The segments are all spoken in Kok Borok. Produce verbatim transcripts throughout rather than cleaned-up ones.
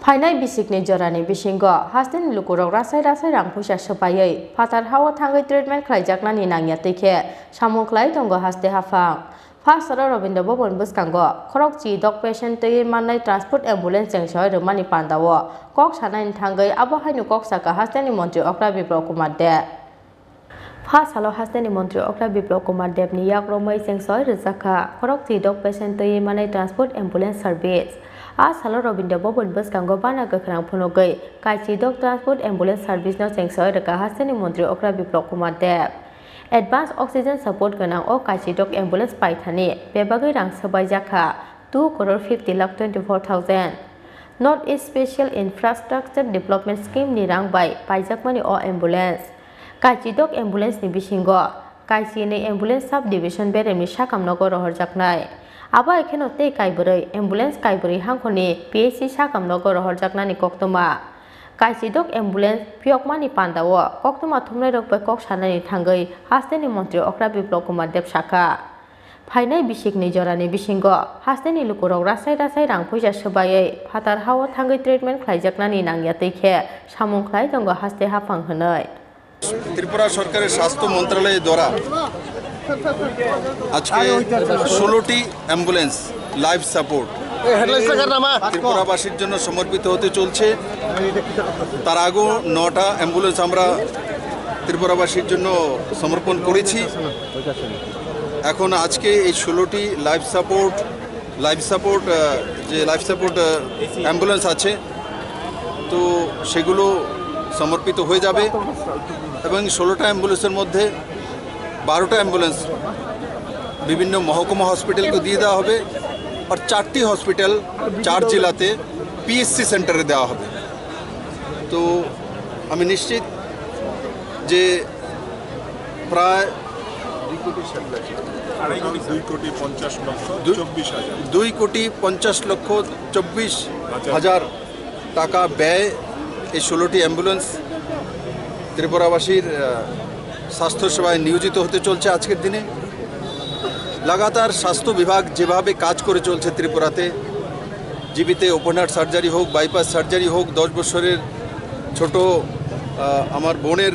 Phainai bisikni jorani bisingo hasteni lukurok rasai rasai rang puisa swpaiwi phatar hao thangwi treatment khlaijaknani nangya twi khe samung khlai tongo haste haphang. Pha salo Rabindra Bhaban bwskango khorokchi dok patient twiwi mannai transport ambulance chengsawi rwmani pandao kok sanaini thangwi abo haino kok sakha hasteni montri okra Biplab Kumar Deb. Pha salo hasteni montri okra Biplab Kumar Debni yak romwi chengsawi rwjakha khorokchi dok patient twiwi mannai transport ambulance service. A salo Rabindra Bhaban bwskango bana kwkhwrang phunugwi kaichi dok transport ambulance service no chengsawi rwkha hasteni montri okra Biplab Kumar Deb. Advance oxygen support gwnang o kaichi dok ambulance paithani bebagwi rang swbaijak kha two crore fifty lakh twenty four thousand. North East Special Infrastructure Development Scheme ni rang bai paijakmani o ambulance. Kaichi dok ambulance ni bisingo kaichi ni ambulance sub division beremni sakam nogo rohorjaknai. Abo hai kheno tei kaibrwi ambulance kaibrwi hangkhorni P H C sakam nogo rohorjaknani koktwma. Kaichi dok ambulance phiyokmani pandao koktwma thumnairok bai kok sanani thangwi hasteni montri okra Biplab Kumar Deb sakha. Phainai bisikni jorani bisingo hasteni lukurok rasai rasai rang puisa swbaiwi phatar hao thangwi treatment khlaijaknani nangya twi khe samung khlai tongo haste haphang hwnwi. Tripura সরকারের স্বাস্থ্য মন্ত্রণালয়ের দ্বারা আজকে ষোলোটি ambulance life support ত্রিপুরাবাসীর জন্য সমর্পিত হতে চলছে। তার আগেও নটা অ্যাম্বুলেন্স আমরা ত্রিপুরাবাসীর জন্য সমর্পণ করেছি। এখন আজকে এই ষোলোটি লাইফ সাপোর্ট লাইফ সাপোর্ট যে লাইফ সাপোর্ট অ্যাম্বুলেন্স আছে, তো সেগুলো সমর্পিত হয়ে যাবে। এবং ষোলোটা অ্যাম্বুলেন্সের মধ্যে বারোটা অ্যাম্বুলেন্স বিভিন্ন মহকুমা হসপিটালকে দিয়ে দেওয়া হবে, আর চারটি হসপিটাল চার জেলাতে পিএসসি সেন্টারে দেওয়া হবে। তো আমি নিশ্চিত যে প্রায় দুই কোটি ষাট লাখ। আড়াই কোটি, দুই কোটি পঞ্চাশ লক্ষ দুই, চব্বিশ হাজার। দুই কোটি পঞ্চাশ লক্ষ চব্বিশ হাজার টাকা ব্যয় এই ষোলোটি অ্যাম্বুলেন্স ত্রিপুরাবাসীর, আহ, স্বাস্থ্যসেবায় নিয়োজিত হতে চলছে আজকের দিনে। লাগাতার স্বাস্থ্য বিভাগ যেভাবে কাজ করে চলছে ত্রিপুরাতে, জিবিতে ওপেন হার্ট সার্জারি হোক, বাইপাস সার্জারি হোক, দশ বছরের ছোট, আহ, আমার বোনের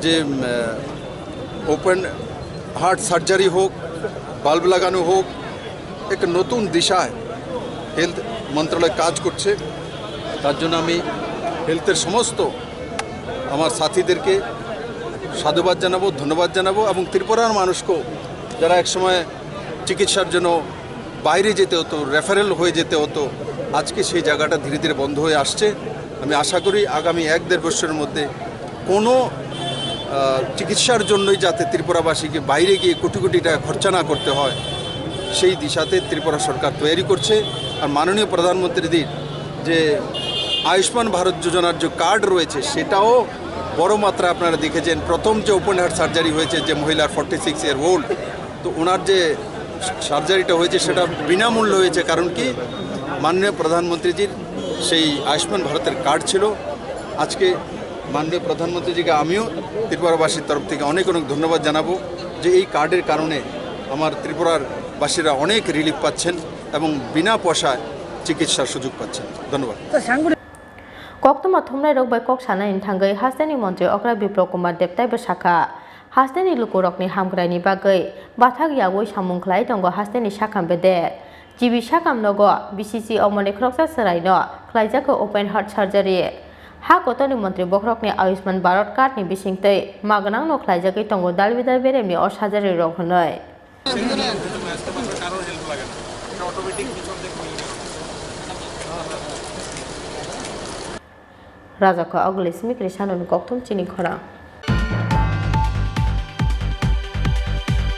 যে, উম, আহ, ওপেন হার্ট সার্জারি হোক, বাল্ব লাগানো হোক, একটা নতুন দিশায় হেলথ মন্ত্রণালয় কাজ করছে। তার জন্য আমি হেলথের সমস্ত আমার সাথীদেরকে সাধুবাদ জানাবো, ধন্যবাদ জানাবো এবং ত্রিপুরার মানুষকেও, যারা একসময় চিকিৎসার জন্য বাইরে যেতে হতো, রেফারেল হয়ে যেতে হতো, আজকে সেই জায়গাটা ধীরে ধীরে বন্ধ হয়ে আসছে। আমি আশা করি আগামী এক দেড় বছরের মধ্যে কোনো, আহ, চিকিৎসার জন্যই যাতে ত্রিপুরাবাসীকে বাইরে গিয়ে কোটি কোটি টাকা খরচা না করতে হয়, সেই দিশাতে ত্রিপুরা সরকার তৈরি করছে। আর মাননীয় প্রধানমন্ত্রীজির যে আয়ুষ্মান ভারত যোজনার যে কার্ড রয়েছে, সেটাও বড় মাত্রা আপনারা দেখেছেন। প্রথম যে ওপেন হার্ট সার্জারি হয়েছে যে মহিলার ফর্টি সিক্স ইয়ার ওল্ড, তো ওনার যে সার্জারিটা হয়েছে সেটা বিনামূল্য হয়েছে। কারণ কি? মাননীয় প্রধানমন্ত্রীজির সেই আয়ুষ্মান ভারতের কার্ড ছিল। আজকে মাননীয় প্রধানমন্ত্রীজিকে আমিও ত্রিপুরাবাসীর তরফ থেকে অনেক অনেক ধন্যবাদ জানাবো যে এই কার্ডের কারণে আমার ত্রিপুরার বাসীরা অনেক রিলিফ পাচ্ছেন এবং বিনা পয়সায় চিকিৎসার সুযোগ পাচ্ছেন। ধন্যবাদ। Koktwma thumnairok bai kok sanani thangwi hasteni montri okra Biplab Kumar Deb taibo sakha, hasteni lukurokni hamkraini bagwi bathak yaui samung khlai tongo hasteni sakam bedek. G B sakam nogo B C C omoni khoroksa chwraino khlaijakha open heart surgery. Ha kotorni montri bokhorokni Ayushman Bharat card ni bisingtwi ma gwnangno khlaijagwi tongo dalbidal beremni o surgery rok hwnwi. Rajakha Ogli Simi Krisanoni kokthum chini khorang.